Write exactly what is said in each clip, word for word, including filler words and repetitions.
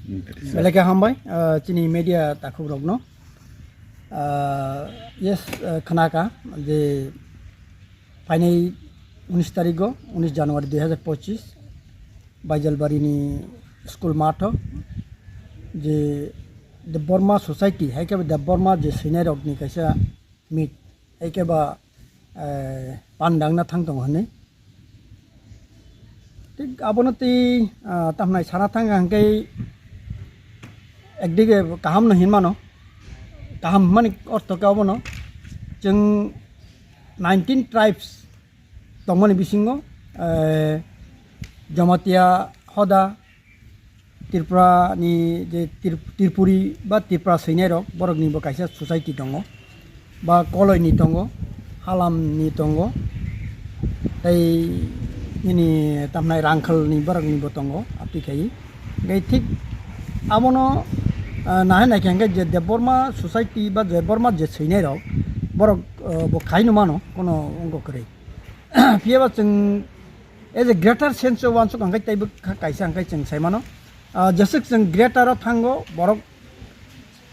Belai khe hambai, ah, chini media takhuk rokno. Ah, yes, ah, khnaka je phainai unis tarikgo, unis January dui hazar pochis, Baijalbarini school matho je Debbarma Society, hai khe Debbarma je swinai rokni kaisa meet, hai khe ba, eh, pandangna thang tongo hinwi. Thik abono twi, ah, tamhnai sana thang hwnkhe ekdige kaham no hinmano, kaham hwnmani ortho khe obono chwng nineteen tribes tongmani bisingo, eh, Jamatia hoda, Tripura ni je Trip-, Tripuri ba Tripura swinai rok, borok ni bo kaisa society tongo, ba Koloi ni tongo, Halam ni tongo, tei nini tamnai Rangkhal ni borok ni bo tongo, abtwi khai. Hingke thik abono, ah, nahai naikhe hingke je Debbarma society ba Debbarma je swinai rok, borok, ah, bo khai no mano, kono wngko kwrwi. Phiya ba chwng as a greater sense o uansuk hingke teibo kha kaisa hingke chwng sai mano. Ah, jeswk chwng greater o thango borok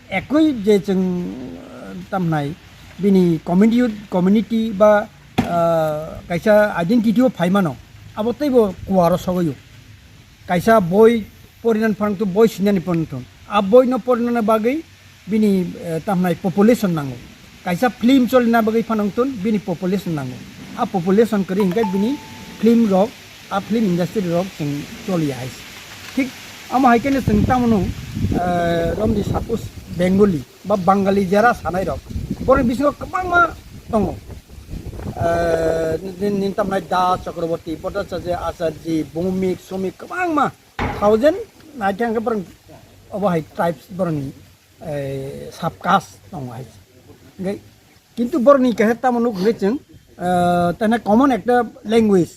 ekoi je chwng, ah, tamhnai bini community, community ba, ah, kaisa identity o phai mano, abo teibo kuaro sogwi o. Kaisa boi porinan phang thun, boi sinani phang thun. A boi no porinani bagwi bini, eh, tamhnai population nango. Kaisa film cholina bagwi phano wngthun bini population nango. A population kwrwi hwnkhe bini film rok, a film industry rok chwng choliya hai se. Thik amo hai kheno chwng tamo nung, eh, romdi suppose Bengali ba Bangali jera sanai rok, borok bisingo kwbangma tongo. Eh, nin, nin tamnai Das Chakraborty, Bhattacharya Acharya, Bhumik, Sumik, kwbangma thousand naikhe hwnkhe borok obo hai tribes borokni, eh, sub caste tongo hai. Hwnkhe kintu borokni kaisa tamo nuk hwnkhe chwng, eh, tana common ekta language,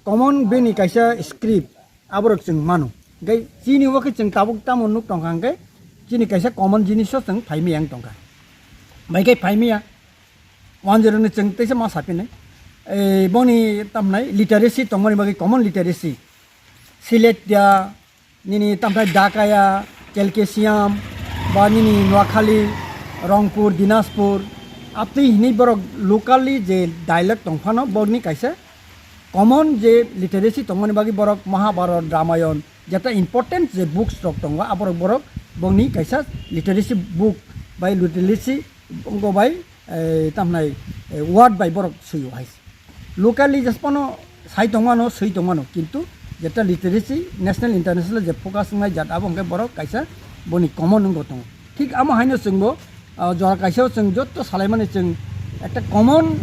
common bini kaisa script, aborok chwng mano. Hwnkhe chini o khe chwng tabuk tamo nuk tongkha hwnkhe chini kaisa common jiniso chwng phaimaya wng tongkha. Bai khe phaimaya, one zero ni chwng teisa ma sapinai. Eh, boni tamnai literacy tongmani bagwi common literacy. Siletia, nini tamthai Dakaya, Chalkesiam, ba nini Noakhali, Rongpur, Dinaspur, aptwi hinwi borok locally je dialect tongphano borokni kaisa common je literacy tongmani bagwi borok Mahabharat, Ramayan, jeta important je books rok tongo, aborok borok bongni kaisa literacy book bai literacy wngko bai, eh, tamhnai, eh, word bai borok swi o hai. Locally just pono sai tongmano, swi tongmano, kintu jeta literacy national international je focus wngnai jat abo hwnkhe borok kaisa boni common wngbo tongo. Thik amo haino chwngbo, ah, jora kaisa o chwng joto salaimani chwng ekta common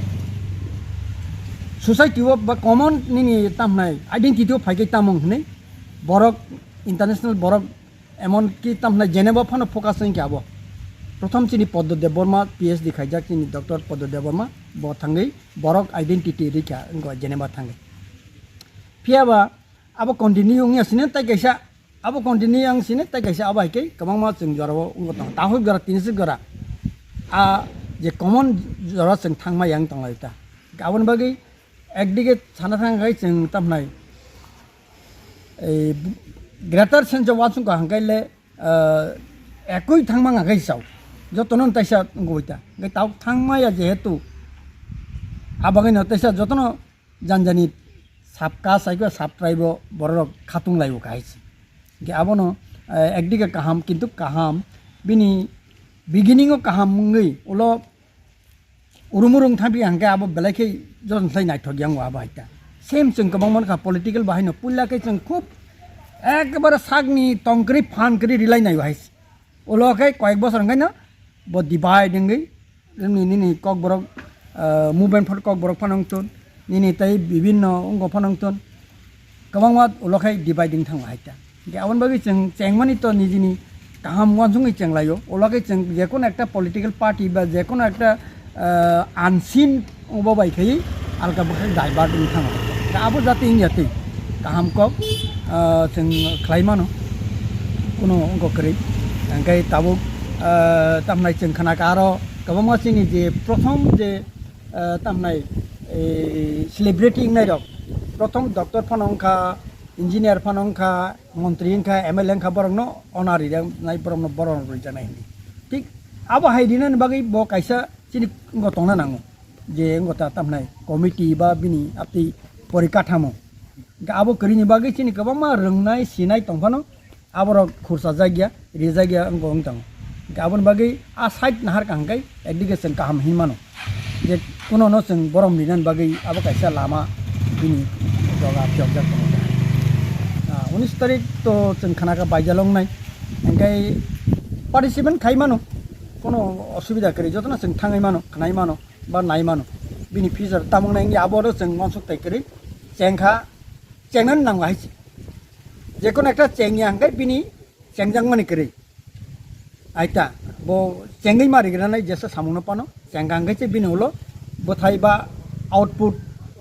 society o ba common nini tamhnai identity o phaikhe tamung hwnwi borok international borok Emon ki tamhnai Geneva phano focus wngkha abo. Prothom chini Poddo Debbarma P H D khaijak chini Doctor Poddo Debbarma bo thangwi borok identity rikha wngkha Geneva thangwi. Phiya ba abo continue wngya sini tai kaisa, abo continue yang sini tai kaisa abo hai khe kwbangma chwng jorao wngwi tongo. Tahuk jora, tinisuk jora. A je common jora chwng thangma yang tonglai ta. Aboni bagwi ekdige sana thang khai chwng tamhnai Ei, greater sense of uansukha hwnkhe le, ah, ekoi thangma hwnkhe sao. Jotono taisa wngwi ta. Hwnkhe tao thangmaya jehetu, abagwino taisa jotono janjani sub caste, sub tribe o bororok khatung laio kahai se. Hwnkhe abono, eh, ekdige kaham, kintu kaham, bini beginning o kaham wngwi ulo Urum urum thangpi hwnkhe abo belai khe jotono sai naithok yang o abo hai ta. Same chwng kwbangma wngkha political bahai no puila khe chwng khub ekebare sakni tongkwrwi phan kwrwi rilai nai o hai. Ulo khe koyek bosor hwnkhe no bo divide wngwi nini, nini kokborok, ah, movement phano kokborok phano wngthun, nini tei bibinno wngkha phano wngthun. Kwbangma ulo khai dividing thango hai ta. Hingke aboni bagwi chwng chengmani to nijini kaham uansukgwi chenglaio. Ulo khe chwng jekono ekta political party ba jekono ekta, ah, unseen obo bai khai alka bwkhak divert wng thango. Abo jate wngya twi kaham kok, ah, chwng khlai mano. Kuno wngkha kwrwi. Hingke tabuk, ah, tamnai chwng khna ka aro kwbangma chini je prothom je ah, tamnai, eh, celebrity wngnairok. Prothom doctor phano wngkha, engineer phano wngkha, montri wngkha, M L A wngkha, borokno ona rijak nai, borokno borom rijak nai hindi. Thik abo hai rinani bagwi bo kaisa chini wngkha tongna nango, je wngkha ta tamhnai committee ba bini atwi pori kathamo. Hingkhe abo kwrwini bagwi chini kwbangma rwngnai sinai tongphano, aborok khursa jakya, rijak ya wngkha wng tongo. Hingkhe aboni bagwi a side nahar kaham khai ekdike chwng kaham hinmano. Je kunono chwng borom rinani bagwi abo kaisa lama bini joga phiyokjak tongo. Ah, unis tarik to chwng khanaka baijalo wngnai. Hingkhe participant khai mano, kono osubida kwrwi, jotono chwng thangwi mano, khnai mano, ba nai mano. Bini future tamo wngnai wngya abo oro chwng uansuk tai kwrwi chengkha, chengnani nango hai se. Jekono ekta chengya hingkhe bini chengjakmani kwrwi. Aita, bo chengwi ma rigranai jesa samungno pano, chengkha hingkhe se bini ulo bwthai ba output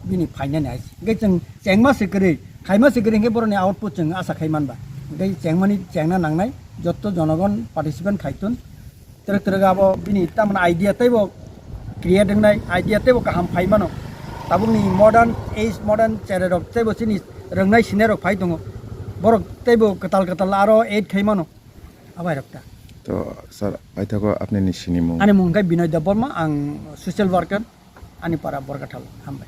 bini phainani hai se. Hingkhe chwng chengma se kwrwi, khaima se kwrwi hingkhe boroni output chwng asa khai manba. Hingkhe chengmani chengna nangnai, jotto jonogon participant khaitun, twrwk twrwk abo bini tamoni idea teibo create wngnai, idea teibo kaham phai mano. Tabukni modern age, modern chererok teibo chini rwngnai sinairok phai tongo. Borok teibo kwtal kwtal aro add khai mano. Abairok ta. To, sir, paithago apni ni sinimung. Ani mung khe Binoy Debbarma, ang social worker, ani para Borkathal, hambai.